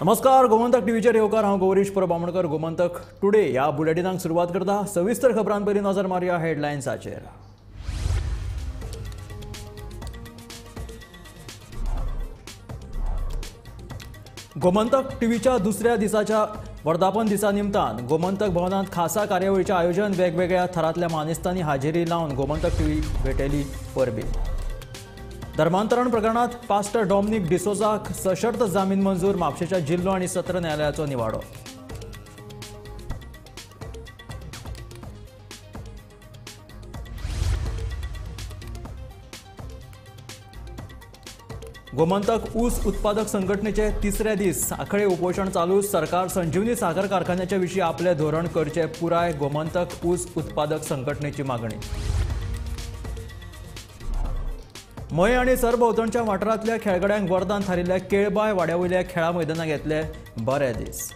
नमस्कार, गोमंतक टीव्हीचेर येवकार. हांव गौरीश परब आमोणकर. गोमंतक टुडे ह्या बुलेटिनाक सुरवात करता. सविस्तर खबरां पयलीं नजर मारया हेडलायन्साचेर. गोमंतक टीव्हीच्या दुसऱ्या दिसाच्या वर्धापन दिसा निमतान गोमंतक भवनांत खासा कार्यावळीचें आयोजन. वेगवेगळ्या थरांतल्या मानेस्तांनी हाजेरी लावन गोमंतक टीव्ही भेटयली परबी. धर्मांतरण प्रकरणात पास्टर डॉमनिक डिसोजाक सशर्त जामीन मंजूर. म्हापशेच्या जिल्लो आनी सत्र न्यायालयाचो निवाडो. गोमंतक ऊस उत्पादक संघटनेचे तिसरे दीस सांखळे उपोशण चालू. सरकार संजीवनी साखर कारखान्याच्या विशीं आपले धोरण करचे पुराय गोमंतक ऊस उत्पादक संघटनेची मागणी. मये आनी सरभोंवतणच्या वाठारांतल्या खेळगड्यांक वरदान थारिल्ल्या केळबाय वाड्या वयल्या खेळा मैदानाक येतले बरे दीस.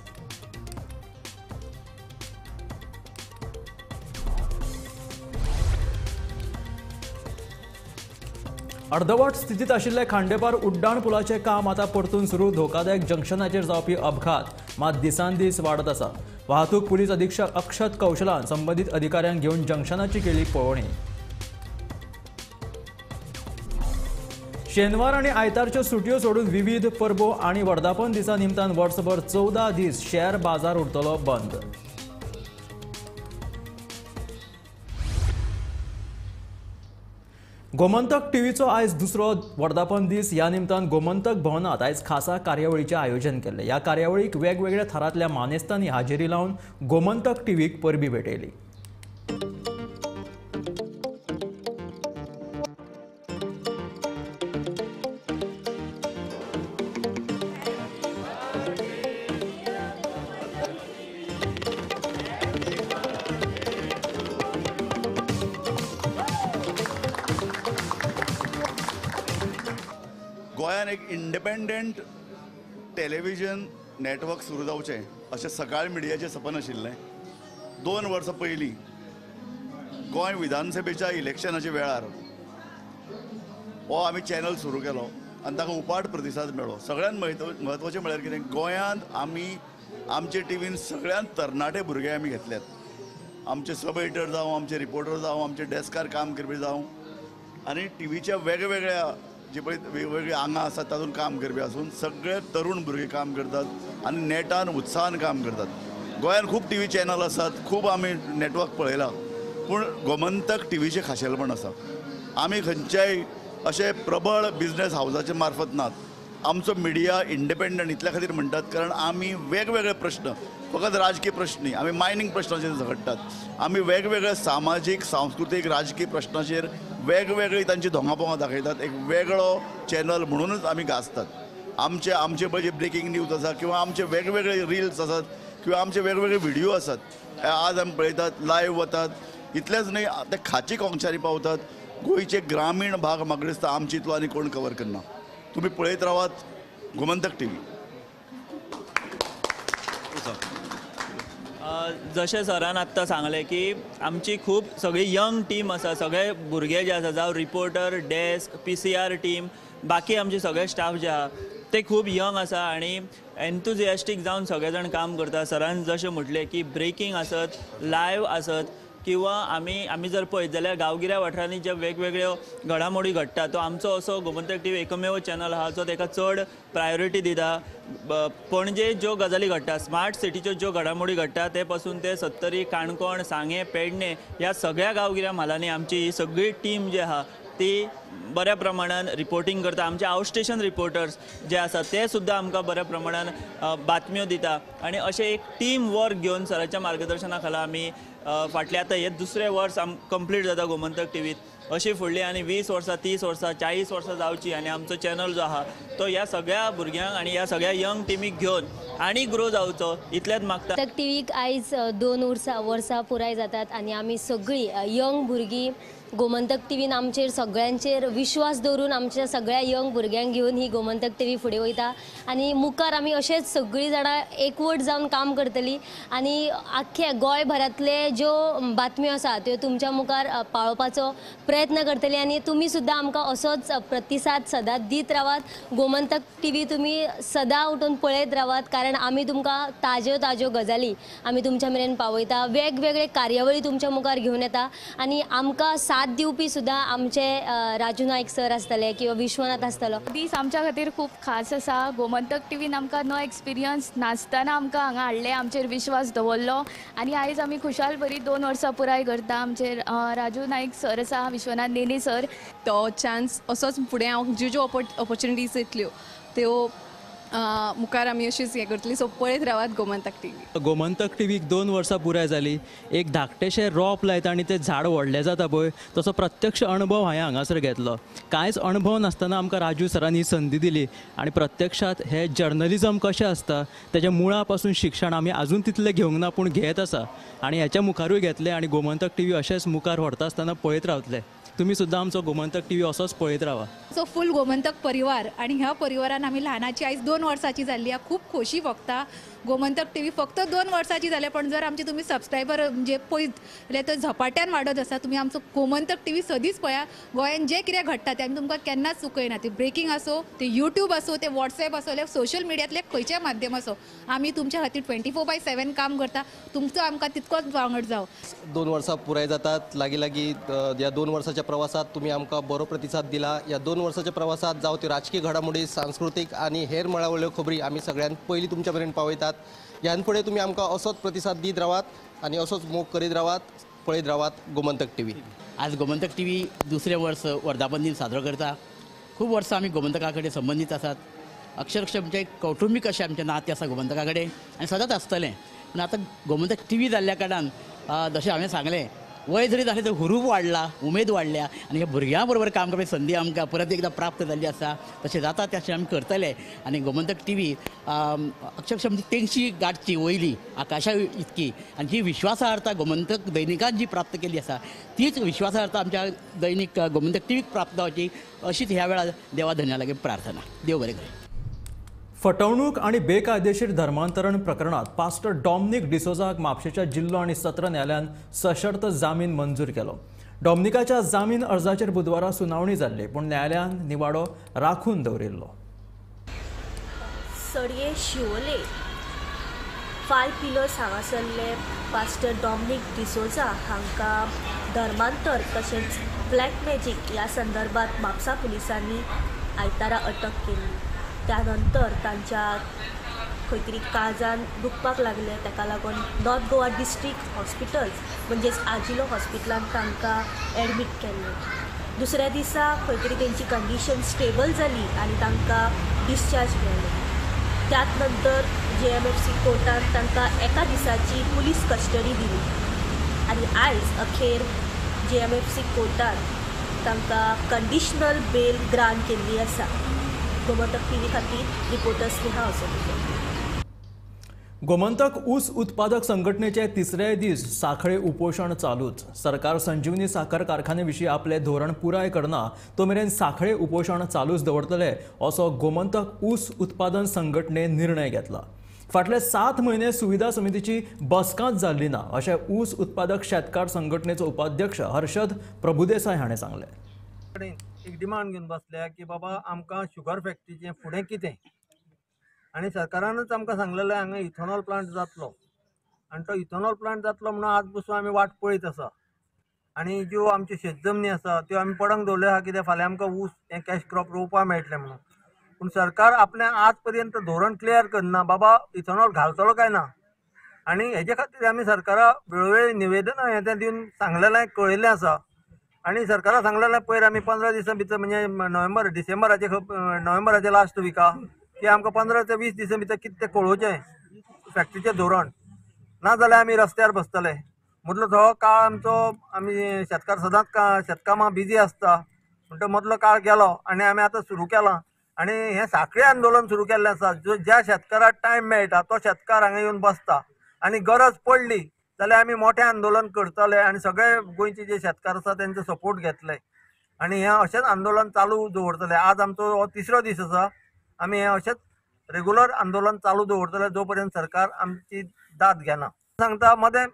अर्दवट स्थितींत आशिल्ले खांडेपार उड्डाण पुलाचें काम आतां परतून सुरू. धोकादायक जंक्शनाचेर जावपी अपघात मात दिसान दीस वाडत आसा. वाहतूक पुलीस अधीक्षक अक्षत कौशलान संबंदीत अधिकाऱ्यांक घेवन जंक्शनाची केली पळोवणी. शेनवार आनी आयतारच्यो सुटयो सोडून विविध परबो आनी वर्धापन दिसा निमतान वर्सभर 14 दीस शेअर बाजार उरतलो बंद. गोमंतक टीव्हीचो आयज दुसरो वर्धापन दीस. ह्या निमतान गोमंतक भवनांत आयज खासा कार्यावळीचें आयोजन केल्लें. ह्या कार्यावळीक वेगवेगळ्या थरांतल्या मानेस्तांनी हाजेरी लावन गोमंतक टीव्हीक परबी भेटयली. गोंयान एक इंडिपेंडंट टेलिव्हिजन नेटवर्क सुरू जावचें अशें सकाळ मिडियाचें सपन आशिल्लें. 2 वर्सां पयलीं गोंय विधानसभेच्या इलेक्शनाच्या वेळार हो आमी चॅनल सुरू केलो आनी ताका उपाट प्रतिसाद मेळ्ळो. सगळ्यांत म्हत्वाचें म्हळ्यार कितें, गोंयांत आमी आमचे टिवीन सगळ्यांत तरणाटे भुरगे आमी घेतल्यात. आमचे सब एडिटर जावं, आमचे रिपोर्टर जावं, आमचे डेस्कार काम करपी जावं आनी टिवीच्या वेगवेगळ्या जी पळय वेगवेगळी आंगां आसात तातूंत काम करपी आसून सगळे तरुण भुरगे काम करतात आनी नेटान उत्साहान काम करतात. गोंयांत खूब टी व्ही चॅनल आसात, खूब आमी नेटवर्क पळयला, पूण गोमंतक टिवीचें खाशेलपण आसा. आमी खंयच्याय अशे प्रबळ बिजनेस हावजाचे मार्फत नात. आमचो मिडिया इंडिपेंडंट इतल्या खातीर म्हणटात कारण आमी वेगवेगळे प्रश्न, फकत राजकीय प्रश्न न्ही, आमी मायनींग प्रश्नाचेर झगडटात. आमी वेगवेगळे सामाजीक, सांस्कृतीक, राजकीय प्रश्नाचेर वेगवेगळी तांची धोंगापोंगां दाखयतात. एक वेगळो चॅनल म्हणूनच आमी गाजतात. आमचे आमचे पळय जे ब्रेकींग न्यूज आसा किंवा आमचे वेगवेगळे रिल्स आसात किंवा आमचे वेगवेगळे व्हिडिओ आसात, आज आमी पळयतात, लायव्ह वतात. इतलेंच न्ही, ते खाची कोंगशारी पावतात. गोंयचे ग्रामीण भाग म्हाका दिसता आमचे इतलो आनी कोण कवर करना. तुमी पळयत रावात गोमंतक टीव्ही. जशें सरान आत्तां सांगलें की आमची खूब सगळी यंग टीम आसा, सगळे भुरगे जे आसा, जावं रिपोर्टर, डेस्क, PCR team, बाकी आमचे सगळे स्टाफ जे आसा ते खूब यंग आसा आनी एन्थुजियास्टीक जावन सगळे जाण काम करता. सरान जशें म्हटलें की ब्रेकींग आसत, लायव्ह आसत किंवा आमी आमी जर पळयत जाल्यार गांवगिऱ्या वाठारांनी जे वेगवेगळ्यो घडामोडी घडटा तो आमचो असो गोमंतक टीव्ही एकमेव चॅनल आहा जो ताका चड प्रायोरिटी दिता. पणजे ज्यो गजाली घडटा, स्मार्ट सिटीच्यो ज्यो घडामोडी घडटा ते पासून ते सत्तरी, काणकोण, सांगें, पेडणे ह्या सगळ्या गांवगिऱ्या म्हालांनी आमची ही सगळी टीम जी आहा ती बऱ्या प्रमाणान रिपोर्टींग करता. आमचे आउटस्टेशन रिपोर्टर्स जे आसा ते सुद्दां आमकां बऱ्या प्रमाणान बातम्यो दिता आनी अशें एक टीम वर्क घेवन सराच्या मार्गदर्शना खाला आमी फाटल्या आतां हें दुसरें वर्स कंप्लीट जाता गोमंतक टिवीत. अशी फुडली आनी 20 वर्सां, 30 वर्सां, 40 वर्सां जावची आनी आमचो चॅनल जो आहा तो ह्या सगळ्या भुरग्यांक आनी ह्या सगळ्या यंग टिमीक घेवन आनी ग्रो जावचो इतलेंच मागता. गोमंतक टिवीक आयज 2 वर्सां पुराय जातात आनी आमी सगळीं यंग भुरगीं गोमंतक टीव्हीन आमचेर सगळ्यांचेर विश्वास दवरून आमच्या सगळ्या यंग भुरग्यांक घेवन ही गोमंतक टीव्ही फुडें वयता आनी मुखार आमी अशेंच सगळीं जाणां एकवट जावन काम करतली आनी आख्खे गोंयभरांतले ज्यो बातम्यो आसा त्यो तुमच्या मुखार पावोवपाचो प्रयत्न करतली आनी तुमी सुद्दां आमकां असोच प्रतिसाद सदांच दीत रावात. गोमंतक टीव्ही तुमी सदां उठून पळयत रावात, कारण आमी तुमकां ताज्यो ताज्यो गजाली आमी तुमच्या मेरेन पावयता, वेगवेगळे कार्यावळी तुमच्या मुखार घेवन येता आनी आमकां साथ दिवपी सुद्दां आमचे राजू नायक सर आसतले किंवा विश्वनाथ आसतलो. दीस आमच्या खातीर खूब खास आसा. गोमंतक टीव्हीन आमकां नो एक्सपिरियन्स नासतना आमकां हांगा हाडलें, आमचेर विश्वास दवरलो आनी आयज आमी खुशाल बरी 2 वर्सां पुराय करता. आमचेर राजू नायक सर आसा, विश्वनाथ नेने सर. तो चान्स असोच फुडें हांव ज्यो ज्यो ऑपॉर्च्युनिटीज येतल्यो त्यो मुखार आमी अशीच हें करतली. सो पळयत रावात गोमंतक टीव्ही. गोमंतक टीव्हीक 2 वर्सां पुराय जाली. एक धाकटेशें रोप लायता आनी तें झाड व्हडलें जाता पळय, तसो प्रत्यक्ष अणभव हांवें हांगासर घेतलो. कांयच अणभव नासतना आमकां राजू सरान ही संदी दिली आनी प्रत्यक्षांत हें जर्नलिजम कशें आसता तेज्या मुळा पासून शिक्षण आमी आजून तितलें घेवंक ना, पूण घेत आसा आनी हेच्या मुखारूय घेतलें आनी गोमंतक टीव्ही अशेंच मुखार व्हरता आसतना पळयत रावतले. तुमी सुद्दां आमचो गोमंतक टीव्ही असोच पळयत रावा. सो फूल गोमंतक परिवार आनी ह्या परिवारान आमी ल्हानाची आयज 2 वर्सांची जाल्ली आहा, खूब खोशी भोगता. गोमंतक टीव्ही फक्त 2 वर्सांची जाल्या, पण जर आमचे तुमी सबस्क्रायबर म्हणजे पळयत जाल्यार तो झपाट्यान वाडत आसा. तुमी आमचो गोमंतक टीव्ही सदींच पळया. गोंयान जें कितें घडटा तें आमी तुमकां केन्नाच चुकयना. ती ब्रेकींग आसूं, ते यूट्यूब आसूं, ते वॉट्सएप आसूं, जाल्यार सोशल मिडियांतले खंयचेय माध्यम आसूं, आमी तुमच्या खातीर 24/7 काम करता. तुमचो आमकां तितकोच वांगड जावं. 2 वर्सां पुराय जातात. लागीं लागीं ह्या 2 वर्साच्या प्रवासात तुमी आमकां बरो प्रतिसाद दिला. ह्या 2 वर्साच्या प्रवासात जावं त्यो राजकीय घडामोडी, सांस्कृतीक आनी हेर मळा वयल्यो खबरी आमी सगळ्यांत पयलीं तुमच्या मेरेन पावयतात. ह्यान फुडें तुमी आमकां असोच प्रतिसाद दीत रावात आनी असोच मोग करीत रावात. पळयत रावात गोमंतक टीव्ही. आज गोमंतक टीव्ही दुसरें वर्स वर्धापन दिन साजरो करता. खूब वर्सां आमी गोमंतका कडेन संबंदीत आसात. अक्षरशः आमचें कौटुंबीक अशें आमचें नातें आसा गोमंतका कडेन आनी सदांच आसतलें. पूण आतां गोमंतक टीव्ही जाल्ल्या कारणान जशें हांवें सांगलें, वय जरी जालें तर हुरूप वाडला, उमेद वाडल्या आनी ह्या भुरग्यां बरोबर काम करपाची संदी आमकां परत एकदां प्राप्त जाल्ली आसा. तशें जाता तशें आमी करतले आनी गोमंतक टीव्ही अक्षरशः म्हणजे तेंगशी गांठची वयली आकाशा इतकी आनी जी विश्वासार्हता गोमंतक दैनिकान जी प्राप्त केल्ली आसा तीच विश्वासार्हता आमच्या दैनिक गोमंतक टीव्हीक प्राप्त जावची अशीच ह्या वेळार देवा धन्या लागीं प्रार्थना. देव बरें करूं. फटवणूक आणि बेकायदेशीर धर्मांतरण प्रकरणात पास्टर डॉमनिक डिसोजाक म्हापशेच्या जिल्लो आणि सत्र न्यायालयान सशर्त जामीन मंजूर केलो. डॉमनिकाच्या जामीन अर्जाचेर बुधवारा सुनावणी जाल्ली, पूण न्यायालयान निवाडो राखून दवरिल्लो. सडये शिवोले 5 पिलर्स हांगासरले पास्टर डॉमनिक डिसोजा हांकां धर्मांतर तशेंच ब्लॅक मॅजीक ह्या संदर्भात म्हापसा पुलिसांनी आयतारा अटक केल्ली. त्यानंतर तांच्या खंय तरी काळजान दुखपाक लागलें, ताका लागून नॉर्थ गोवा डिस्ट्रिक्ट हॉस्पिटल म्हणजेच आजिलो हॉस्पिटलान तांकां एडमीट केल्लें. दुसऱ्या दिसा खंय तरी तेंची कंडिशन स्टेबल जाली आनी तांकां डिस्चार्ज मेळ्ळो. त्याच नंतर JMFC कोर्टान तांकां एका दिसाची पुलीस कस्टडी दिली आनी आयज अखेर JMFC कोर्टान तांकां कंडिशनल बेल ग्रांट केल्ली आसा. गोमंतक टीव्ही खातीर रिपोर्टर स्नेहा असोलकर. गोमंतक ऊस उत्पादक संघटनेचे तिसरे दीस साखळे उपोषण चालूच. सरकार संजीवनी साखर कारखाने विशीं आपले धोरण पुराय करना तो मेरेन साखळे उपोषण चालूच दवरतले असो गोमंतक ऊस उत्पादन संघटनेन निर्णय घेतला. फाटले 7 म्हयने सुविधा समितीची बसकांच जाल्ली ना अशें ऊस उत्पादक शेतकार संघटनेचो उपाध्यक्ष हर्षद प्रभुदेसाय हाणें सांगलें. एक डिमांड घेवन बसल्या की बाबा आमकां शुगर फॅक्टरीचें फुडें कितें, आनी सरकारानूच आमकां सांगलेलें हांगा इथेनॉल प्लांट जातलो आनी तो इथेनॉल प्लांट जातलो म्हणून आज पसून आमी वाट पळयत आसा. आनी ज्यो आमच्यो शेत जमनी आसा त्यो आमी पडंग दवरल्यो आसा कित्याक फाल्यां आमकां ऊस हें कॅश क्रॉप रोवपाक मेळटलें म्हणून. पूण सरकार आपलें आज पर्यंत धोरण क्लियर करना बाबा इथेनॉल घालतलो काय ना, आनी हेजे खातीर आमी सरकारा वेळोवेळी निवेदनां हें तें दिवन सांगलेलें कळयल्लें आसा. आनी सरकारा सांगलेलें पयर आमी 15 दिसां भितर म्हणजे नोव्हेंबर डिसेंबराचे नोव्हेंबराचे लास्ट विका की आमकां 15 ते 20 दिसां भितर कितें तें कळोवचें फॅक्टरीचें धोरण, ना जाल्यार आमी रस्त्यार बसतले. मदलो थोडो काळ आमचो आमी शेतकार सदांच शेतकामां बिजी आसता म्हणटकीर मदलो काळ गेलो आनी आमी आतां सुरू केलां आनी हें साखळी आंदोलन सुरू केल्लें आसा. जो ज्या शेतकाराक टायम मेळटा तो शेतकार हांगा येवन बसता आनी गरज पडली जाल्यार आमी मोठें आंदोलन करतले आनी सगळे गोंयचे जे शेतकार आसा तेंचो सपोर्ट घेतले आनी हें अशेंच आंदोलन चालू दवरतले. आज आमचो हो तिसरो दीस आसा. आमी हें अशेंच रेगुलर आंदोलन चालू दवरतले जो पर्यंत सरकार आमची दाद घेना. सांगता मदें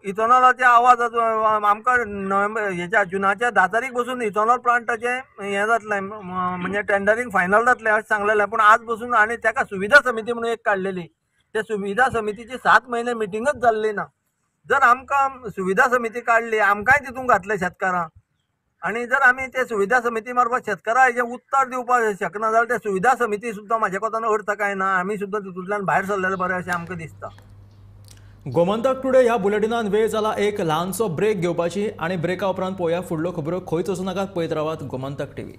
इथेनॉलाचे आवाज आमकां नोव्हेंबर हेच्या जुनाच्या 10 तारीख बसून इथेनॉल प्लांटाचें हें जातलें, म्हणजे टेंडरींग फायनल जातलें अशें सांगलेलें. पूण आज बसून आनी ताका सुविधा समिती म्हणून एक काडलेली, त्या सुविधा समितीची 7 म्हयने मिटिंगच जाल्ली ना. जर आमकां सुविधा समिती काडली, आमकांय तितूंत घातलें शेतकारांक, आनी जर आमी ते सुविधा समिती मार्फत शेतकारां हेजें उत्तर दिवपाक शकना जाल्यार त्या सुविधा समिती सुद्दां म्हाज्या कोतान अर्थ कांय ना. आमी सुद्दां तितूंतल्यान भायर सरलेलें बरें अशें आमकां दिसता. गोमंतक टुडे ह्या बुलेटिनान वेळ जाला एक ल्हानसो ब्रेक घेवपाची आनी ब्रेका उपरांत पळोवया फुडल्यो खबरो. खंयच वचूं नाकात, पळयत रावात गोमंतक टीव्ही.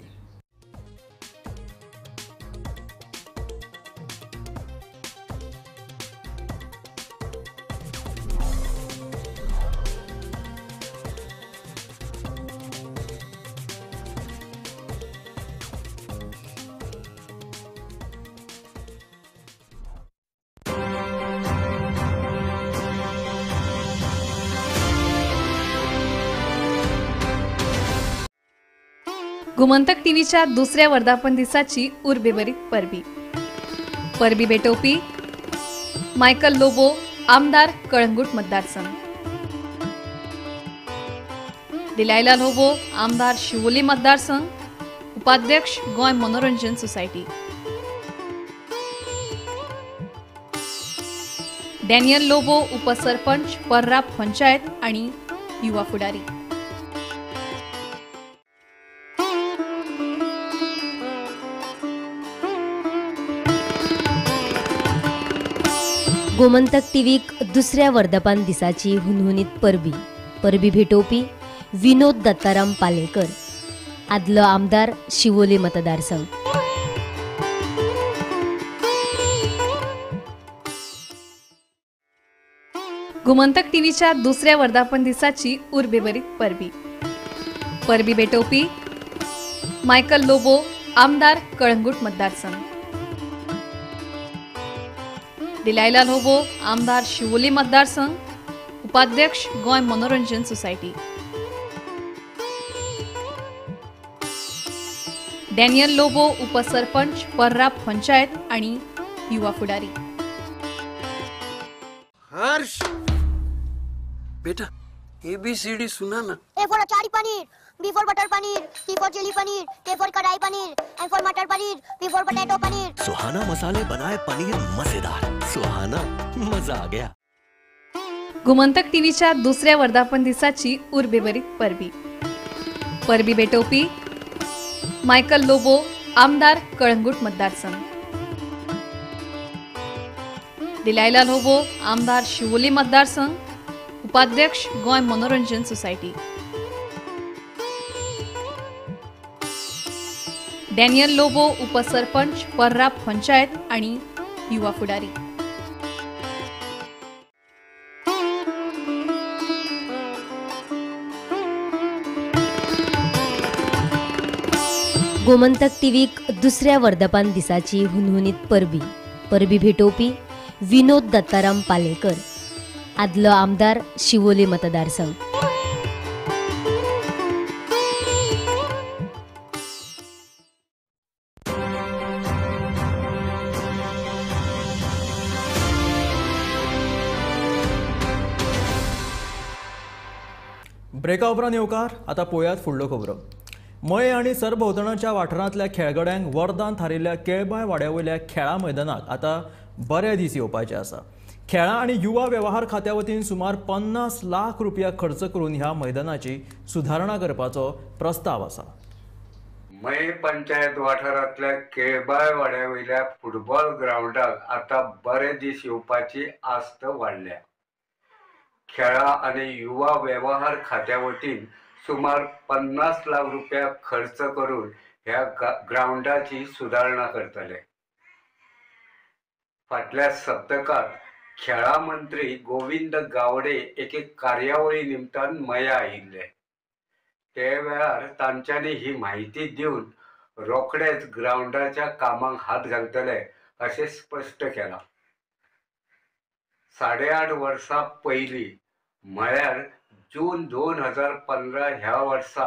गोमंतक टीव्हीच्या दुसऱ्या वर्धापन दिसाची उर्बेभरीत परबी. परबी भेटोवपी मायकल लोबो, आमदार कळंगूट मतदारसंघ. डिलायला लोबो, आमदार शिवोली मतदारसंघ, उपाध्यक्ष गोंय मनोरंजन सोसायटी. डॅनियल लोबो, उपसरपंच पर्रा पंचायत आणि युवा फुडारी. गोमंतक टीव्हीक दुसऱ्या वर्धापन दिसाची हुनहुनीत परबी. परबी भेटोवपी विनोद दत्ताराम पालेकर, आदलो आमदार शिवोली मतदारसंघ. गोमंतक टीव्हीच्या दुसऱ्या वर्धापन दिसाची उर्बेभरीत परबी. परबी भेटोवपी मायकल लोबो, आमदार कळंगूट मतदारसंघ. डिलायला लोबो, आमदार शिवोली मतदारसंघ, उपाध्यक्ष गोंय मनोरंजन सोसायटी. डॅनियल लोबो, उपसरपंच पर्रा पंचायत आणि युवा फुडारी. हर्ष बेटा ABCD सुना ना. A for achari paneer, B for butter paneer, C for chilli paneer, K for kadai paneer, M for matar paneer, P for potato paneer. Suhana मसाले बनाए पनीर मजेदार. सुहाना मजा आ गया. गोमंतक टीव्हीच्या दुसऱ्या वर्धापन दिसाची उर्बेभरीत परबी. परबी भेटोवपी मायकल लोबो, आमदार कळंगूट मतदारसंघ. डिलायला लोबो, आमदार शिवोली मतदारसंघ, उपाध्यक्ष गोंय मनोरंजन सोसायटी. डॅनियल लोबो, उपसरपंच पर्रा पंचायत आणि युवा फुडारी. गोमंतक टीव्हीक दुसऱ्या वर्धापन दिसाची हुनहुनीत परबी. परबी भेटोवपी विनोद दत्ताराम पालेकर, आदलो आमदार शिवोली मतदारसंघ. ब्रेका उपरांत येवकार. आतां पळोवयात फुडल्यो खबरो. मये आनी सरभोंवतणच्या वाठारांतल्या खेळगड्यांक वरदान थारिल्ल्या केळबाय वाड्या वयल्या खेळां मैदानाक आतां बरे दीस येवपाचे आसा. खेळां आनी युवा वेव्हार खात्या वतीन सुमार 50 लाख रुपया खर्च करून ह्या मैदानाची सुदारणा करपाचो प्रस्ताव आसा. मये पंचायत वाठारांतल्या केळबाय वाड्या वयल्या फुटबॉल ग्रावंडाक आतां बरे दीस येवपाची आस्त वाडल्या. खेळां आनी युवा वेव्हार खात्या वतीन सुमार 50 लाख रुपया खर्च करून ह्या ग्रावंडाची सुदारणा करतले. फाटल्या सप्तकांत खेळां मंत्री गोविंद गावडे एके कार्यावळी निमतान मया आयिल्ले. ते वेळार तांच्यांनी ही म्हायती दिवन रोखडेच ग्रावंडाच्या कामाक हात घालतले अशें स्पश्ट केलां. 8.5 वर्सां पयलीं म्हळ्यार जून 2015 ह्या वर्सा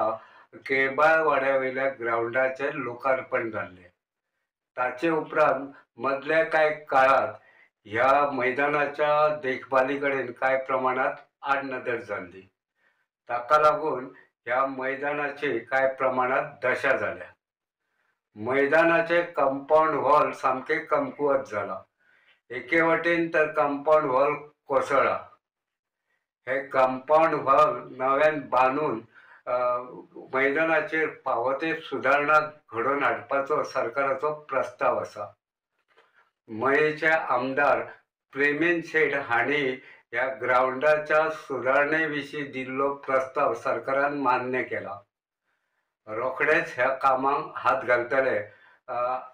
केळबाय वाड्या वयल्या ग्रावंडाचें लोकार्पण जाल्लें. ताचे उपरांत मदल्या कांय काळांत ह्या मैदानाच्या देखभाली कडेन कांय प्रमाणांत आडनदर जाल्ली. ताका लागून ह्या मैदानाची कांय प्रमाणांत दशा जाल्या. मैदानाचे कंपावंड हॉल सामकें कमकुवत जाला. एके वटेन तर कंपावंड हॉल कोसळ्ळा. हे कंपावंड हॉल नव्यान बांदून मैदानाचेर फावो ते सुदारणा घडोवन हाडपाचो सरकाराचो प्रस्ताव आसा. मयेचे आमदार प्रेमेन शेट हांणी ह्या ग्रावंडाच्या सुदारणे विशीं दिल्लो प्रस्ताव सरकारान मान्य केला. रोखडेच ह्या कामाक हात घालतले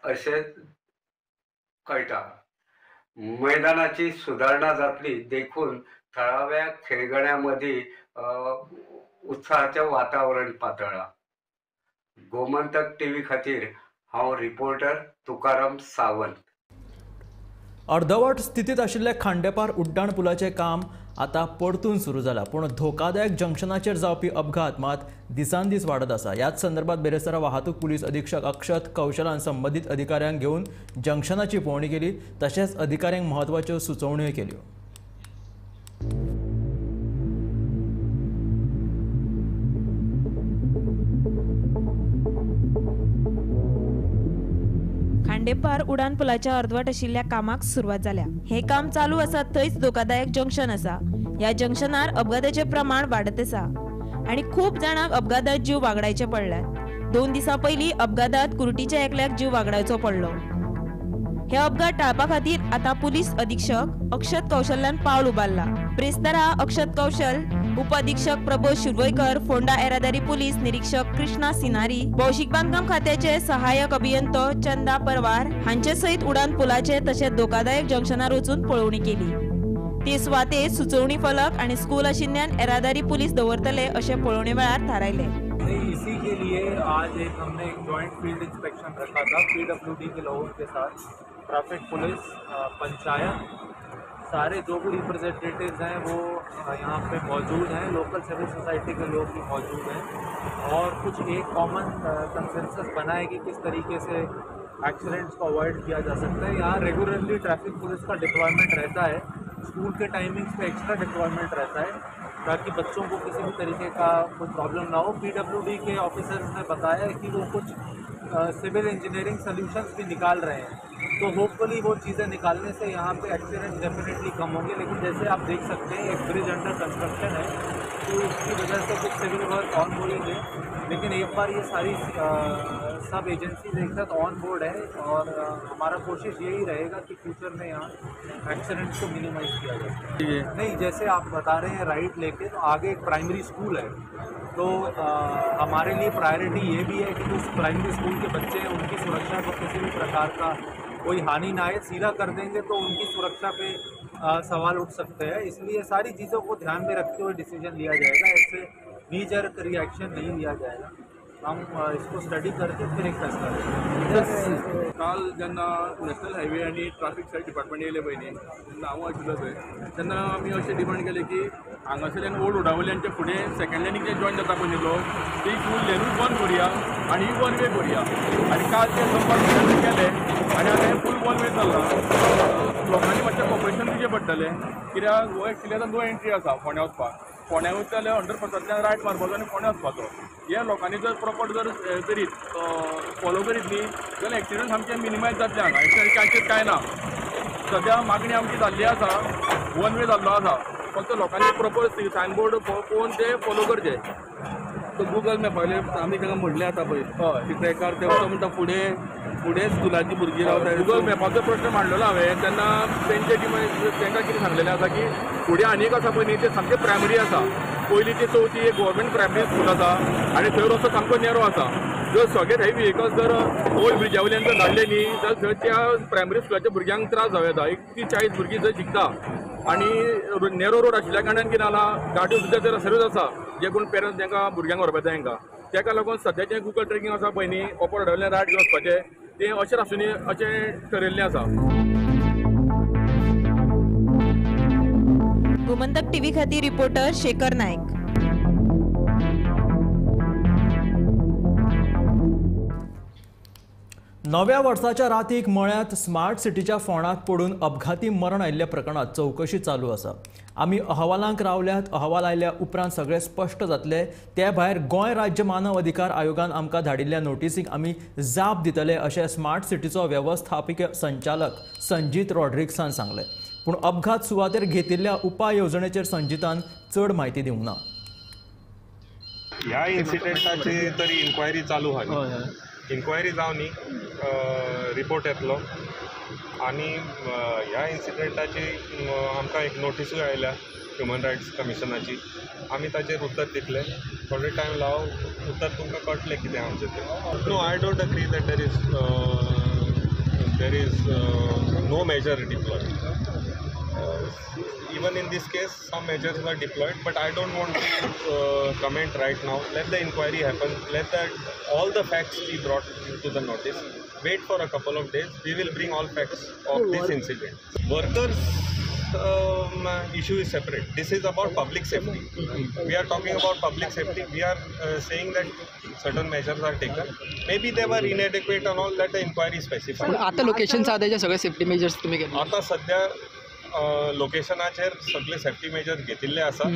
अशें कळटा. मैदानाची सुदारणा जातली देखून थळाव्या खेळगड्यां मदीं उत्साहाचें वातावरण पातळ्ळां. गोमंतक टीव्ही खातीर हांव रिपोर्टर तुकाराम सावंत. अर्धवट स्थितीत आशिल्ल्या खांडेपार उड्डाण पुलाचें काम आतां परतून सुरू जालां, पूण धोकादायक जंक्शनाचेर जावपी अपघात मात दिसान दीस वाडत आसा. ह्याच संदर्भात बेरेस्तारा वाहतूक पुलीस अधीक्षक अक्षत कौशलान संबंदीत अधिकाऱ्यांक घेवन जंक्शनाची पळोवणी केली, तशेंच अधिकाऱ्यांक म्हत्वाच्यो सुचोवण्यो केल्यो. खांडेपार उडान पुलाच्या अर्दवट आशिल्ल्या कामाक सुरवात जाल्या. हे काम चालू आसा थंयच धोकादायक जंक्शन आसा. ह्या जंक्शनार अपघाताचे प्रमाण वाडत आसा आनी खूब जाणांक अपघातात जीव वागडायचे पडल्यात. 2 दिसां पयलीं अपघातात कुर्टीच्या एकल्याक जीव वागडायचो पडलो. हे अपघात टाळपा खातीर आतां पुलीस अधीक्षक अक्षत कौशल्यान पावल उबारला. ब्रेस्तारा अक्षत कौशल, उप अधीक्षक प्रबोध शिरवयकर, फोंडा येरादारी पुलीस निरीक्षक कृष्णा सिनारी, भौशीक बांदकाम खात्याचे सहाय्यक अभियंतो चंदा परवार हांचे सयत उडान पुलाचे तशेंच धोकादायक जंक्शनार वचून पळोवणी केली. ते सुवातेर सुचोवणी फलक आनी स्कूल आशिल्ल्यान येरादारी पुलीस दवरतले अशें पळोवणे वेळार थारायलें. इसी के लिए आज एक हमने एक जॉइंट फील्ड इंस्पेक्शन रखा था पीडब्ल्यूडी के लोगों के साथ, ट्रैफिक पुलिस, पंचायत, सारे जो भी रिप्रेजेंटेटिव्स हैं वो यहाँ पे मौजूद हैं, लोकल सिविल सोसाइटी के लोग भी मौजूद हैं और कुछ एक कॉमन कंसेंसस बनाए कि किस तरीके से एक्सीडेंट्स को अवॉइड किया जा सकता है। यहाँ रेगुलरली ट्रैफिक पुलिस का डिप्लॉयमेंट रहता है, स्कूल के टाइमिंग्स पे एक्स्ट्रा डिप्लॉयमेंट रहता है ताकि बच्चों को किसी भी तरीके का कोई प्रॉब्लम ना हो। पीडब्ल्यूडी के ऑफिसर्स ने बताया कि वो कुछ सिविल इंजीनियरिंग सॉल्यूशंस भी निकाल रहे हैं, तो होपफुली वो चीज़ें निकालने से यहाँ पे एक्सीडेंट डेफिनेटली कम होंगे। लेकिन जैसे आप देख सकते हैं एक ब्रिज अंडर कंस्ट्रक्शन है, तो उसकी वजह से कुछ सिविल वर्क ऑन गोइंग है, लेकिन एक बार ये सारी सब एजेंसीज एक साथ ऑन बोर्ड है और हमारा कोशिश यही रहेगा कि फ्यूचर में यहाँ एक्सीडेंट्स को मिनिमाइज़ किया जाए। नहीं, जैसे आप बता रहे हैं राइट लेके, तो आगे एक प्राइमरी स्कूल है, तो हमारे लिए प्रायोरिटी ये भी है कि जो प्राइमरी स्कूल के बच्चे हैं उनकी सुरक्षा को किसी भी प्रकार का कोई हानि ना आए। सीधा कर देंगे तो उनकी सुरक्षा पे सवाल उठ सकते हैं, इसलिए सारी चीज़ों को ध्यान में रखते हुए डिसीजन लिया जाएगा, ऐसे नी जर्क रिएक्शन नहीं लिया जाएगा। हम इसको स्टडी करके फिर एक फैसला लेंगे। काल जेन्ना नॅशनल हायवे आनी ट्राफिक सायड डिपार्टमेंट येयले पळय न्ही, तेन्ना हांव आशिल्लो थंय, तेन्ना आमी अशें डिमांड केलें की हांगासरल्यान ओल्ड रोडा वयल्यान फुडें सेकंड लेनीक जे जॉयन जाता पळय न्ही लोक, ती फूल लेनूच बंद करुया आनी ही वन वे करुया। आनी काल ते संपर्क केले आनी आतां हें फूल वन वे चल्लां। लोकांनी मातशें कॉपरेशन दिवचें पडटलें, कित्याक हो एक्चुली आतां नो एंट्री आसा फोंड्या वचपाक। फोंड्या वयता जाल्यार अंडरपासांतल्यान रायट मारपाचो आनी फोंड्या वचपाचो। हे लोकांनी जर प्रॉपर जर करीत फॉलो करीत न्ही जाल्यार एक्सिडंट सामके मिनिमायज जातले हांगा। एक्सिडंट चान्सीस कांय ना। सद्या मागणी आमची जाल्ली आसा, वन वे जाल्लो आसा, फक्त लोकांनी प्रॉपर सायनबोर्ड पळोवन ते फॉलो करचे। तो गुगल मॅपा वयल्यान आमी तांकां म्हणलें आतां पळय, हय ट्रॅकार ते म्हणटा फुडें फुडें स्कुलाची भुरगीं रावता। गुगल मॅपाचो प्रश्न मांडलेलो हांवें तेन्ना तेंचे तांकां कितें सांगलेलें आसा की फुडें आनी एक आसा पळय न्ही, तें सामकें प्रायमरी आसा, पयलीं ती चवथी एक गव्हर्मेंट प्रायमरी स्कूल आसा आनी थंय रस्तो सामको नेरो आसा। जर सगळे थंय व्हेकल्स जर ओल्ड ब्रिजा वयल्यान जर धाडले न्ही जाल्यार थंय त्या प्रायमरी स्कुलाच्या भुरग्यांक त्रास जावं येता। 30-40 भुरगीं थंय शिकता आनी नेरो रोड आशिल्ल्या कारणान कितें जालां, गाडयो सुद्दां थंय रस्त्यारूच आसा, जे कोण पेरंट्स तांकां भुरग्यांक व्हरपा येता तांकां। ताका लागून सद्याचें गुगल ट्रेकिंग आसा पळय न्ही, ओपर रोडा वयल्यान रायट घेवन वचपाचें तें अशें आसूं न्ही अशें ठरयल्लें आसा। गोमंतक टीव्ही खातीर रिपोर्टर शेखर नायक. नव्या वर्साच्या रातीक मळ्यांत स्मार्ट सिटीच्या फोंडाक पडून अपघाती मरण आयिल्ल्या प्रकरणात चवकशी चालू आसा. आमी अहवालांक रावल्यात. अहवाल आयल्या उपरांत सगळे स्पश्ट जातले. ते भायर गोंय राज्य मानव अधिकार आयोगान आमकां धाडिल्ल्या नोटीसीक आमी जाप दितले अशें स्मार्ट सिटीचो वेवस्थापकीय संचालक संजीत रॉड्रिग्सान सांगलें. पूण अपघात सुवातेर घेतिल्ल्या उपाय येवजणेचेर संजीतान चड म्हायती दिवंक ना. ह्या इन्सिडेंटाची तरी इन्क्वायरी चालू आहा. इन्क्वायरी जावन न्ही रिपोर्ट येतलो आनी ह्या इन्सिडेंटाची आमकां एक नोटिसूय आयल्या ह्युमन रायट्स कमिशनाची. आमी ताचेर उत्तर दितले. थोडे टायम लाव, उत्तर तुमकां कळटलें कितें आमचें तें. No, I don't agree that there is no measure deployed. Even in this case, some measures were deployed, but I don't want to comment right now. Let the inquiry happen. Let all the facts be brought into the notice. Wait for a couple of days. We will bring all facts of this incident. Workers' issue is separate. This is about public safety. We are talking about public safety. We are saying that certain measures are taken. Maybe they were inadequate and all that the inquiry specified. आता location साधायचे सगळे safety measures तुम्ही घेतले? आता सध्या लोकेशनाचेर सगळे safety measures घेतिल्ले आसा.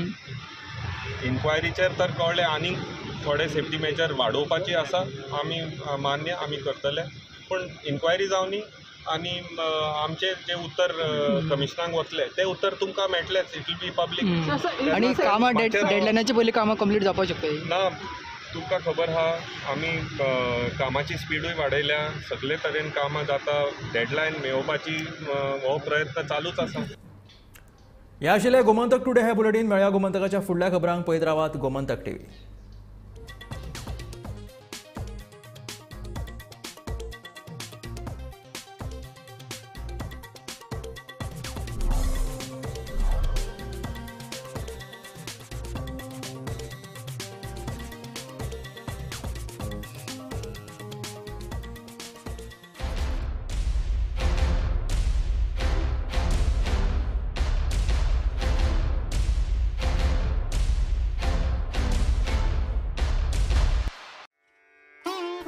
इन्क्वायरीचेर तर कळ्ळें आनीक थोडे सेफ्टी मेजर वाडोवपाची आसा. आमी मान्य आमी करतले, पूण इन्क्वायरी जावनी आनी आमचे जे उत्तर कमिशनाक वतले ते उत्तर तुमकां मेळटलेच. It will be public. आनी कामां डेडलायनाचे पयलीं कामां कंप्लीट जावपाक शकता? ना, तुमकां खबर आहा आमी कामाची स्पिडूय वाडयल्या. सगळे तरेन कामां जाता. डेडलायन मेळोवपाची हो प्रयत्न चालूच आसा. ह्या आशिल्लें गोमंतक टुडे हे बुलेटीन. मेळया गोमंतकाच्या फुडल्या खबरांक. पळयत रावात गोमंतक टीव्ही.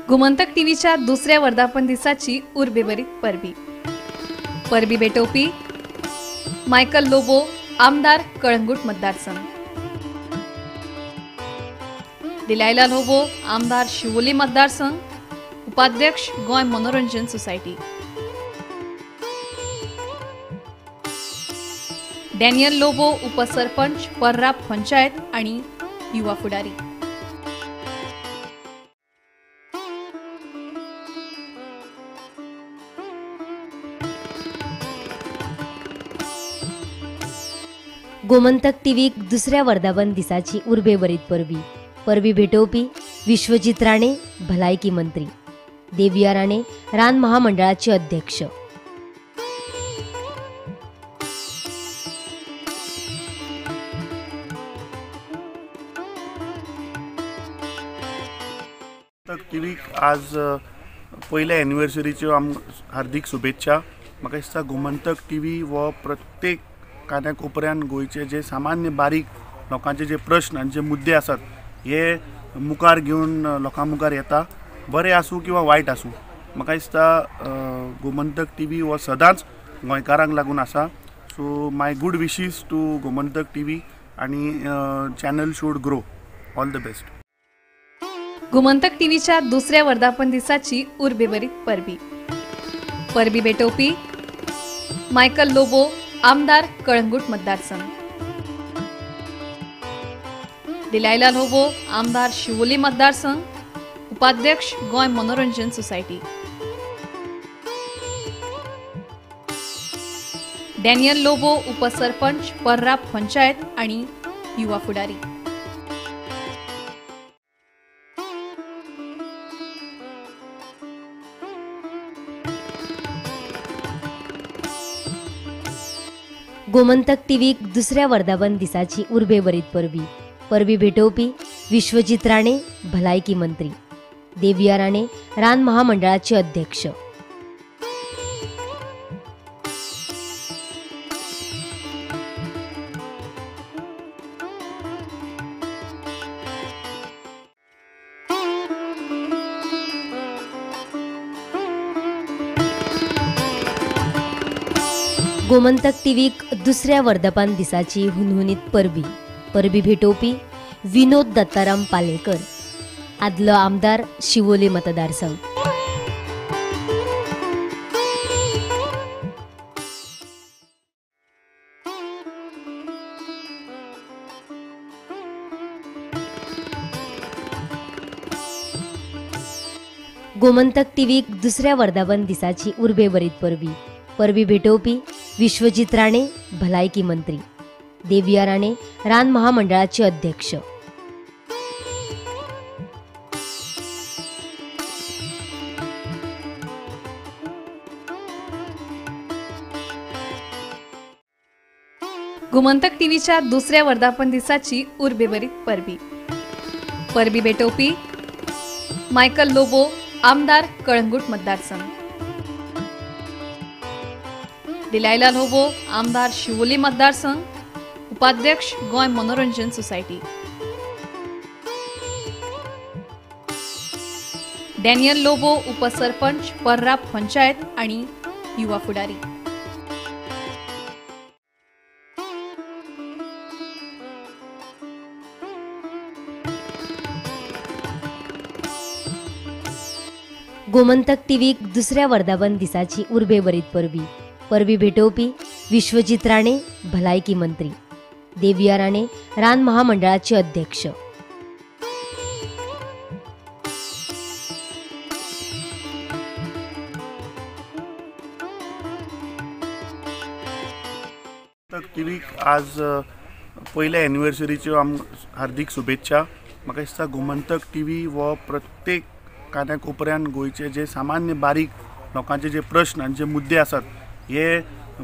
गोमंतक टीव्हीच्या दुसऱ्या वर्धापन दिसाची उर्बेभरीत परबी. परबी भेटोवपी मायकल लोबो, आमदार कळंगूट मतदारसंघ. डिलायला लोबो, आमदार शिवोली मतदारसंघ, उपाध्यक्ष गोंय मनोरंजन सोसायटी. डॅनियल लोबो, उपसरपंच पर्रा पंचायत आणि युवा फुडारी. गोमंतक टीव्हीक दुसऱ्या वर्धापन दिसाची उर्बेभरीत परबी. परबी भेटोवपी विश्वजीत राणे, भलायकी मंत्री. देविया राणे, रान महामंडळाचे अध्यक्ष. टीव्हीक आज पयल्या एनिवर्सरीच्यो आम हार्दिक शुभेच्छा. म्हाका दिसता गोमंतक टीव्ही हो प्रत्येक कान्या कोपऱ्यान गोंयचे जे सामान्य बारीक लोकांचे जे प्रश्न आनी जे मुद्दे आसात हे मुखार घेवन लोकां मुखार येता. बरें आसूं किंवा वायट आसूं, म्हाका दिसता गोमंतक टीव्ही हो सदांच गोंयकारांक लागून आसा. So my good wishes to Gomantak TV आनी channel should grow. All the best. Gomantak टीव्हीच्या दुसऱ्या वर्धापन दिसाची उर्बेभरीत परबी. परबी भेटोवपी मायकल लोबो, आमदार कळंगूट मतदारसंघ. डिलायला लोबो, आमदार शिवोली मतदारसंघ, उपाध्यक्ष गोंय मनोरंजन सोसायटी. डॅनियल लोबो, उपसरपंच पर्रा पंचायत आणि युवा फुडारी. गोमंतक टीव्हीक दुसऱ्या वर्धापन दिसाची उर्बेभरीत परबी. परबी भेटोवपी विश्वजीत राणे, भलायकी मंत्री. देविया राणे, रान महामंडळाचे अध्यक्ष. गोमंतक टीव्हीक दुसऱ्या वर्धापन दिसाची हुनहुनीत परबी. परबी भेटोवपी विनोद दत्ताराम पालेकर, आदलो आमदार शिवोली मतदारसंघ. गोमंतक टीव्हीक दुसऱ्या वर्धापन दिसाची उर्बेभरीत परबी. परबी भेटोवपी विश्वजीत राणे, भलायकी मंत्री. देविया राणे, रान महामंडळाचे अध्यक्ष. गोमंतक टीव्हीच्या दुसऱ्या वर्धापन दिसाची उर्बेभरीत परबी. परबी भेटोवपी मायकल लोबो, आमदार कळंगूट मतदारसंघ. डिलायला लोबो, आमदार शिवोली मतदारसंघ, उपाध्यक्ष गोंय मनोरंजन सोसायटी. डॅनियल लोबो, उपसरपंच पर्रा पंचायत आणि युवा फुडारी. गोमंतक टीव्हीक दुसऱ्या वर्धापन दिसाची उर्बेभरीत परबी. परबी भेटोवपी विश्वजीत राणे, भलायकी मंत्री. देविया राणे, रान महामंडळाचे अध्यक्ष. टीव्हीक आज पयल्या एनिवर्सरीच्यो आम हार्दीक शुभेच्छा. म्हाका दिसता गोमंतक टीव्ही हो प्रत्येक कान्या कोपऱ्यान गोंयचे जे सामान्य बारीक लोकांचे जे प्रश्न आनी जे मुद्दे आसात हे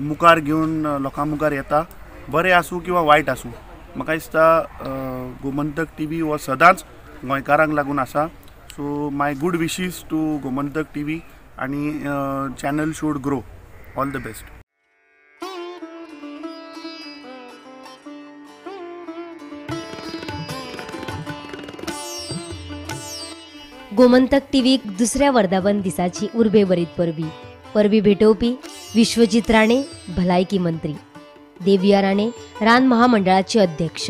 मुखार घेवन लोकां मुखार येता, बरें आसूं किंवा वायट आसूं. म्हाका दिसता गोमंतक टीव्ही हो सदांच गोंयकारांक लागून आसा. So my good wishes to Gomantak TV आनी channel should grow. All the best. Gomantak टीव्हीक दुसऱ्या वर्धापन दिसाची उर्बेभरीत परबी. परबी भेटोवपी विश्वजीत राणे, भलायकी मंत्री. देविया राणे, रान महामंडळाचे अध्यक्ष.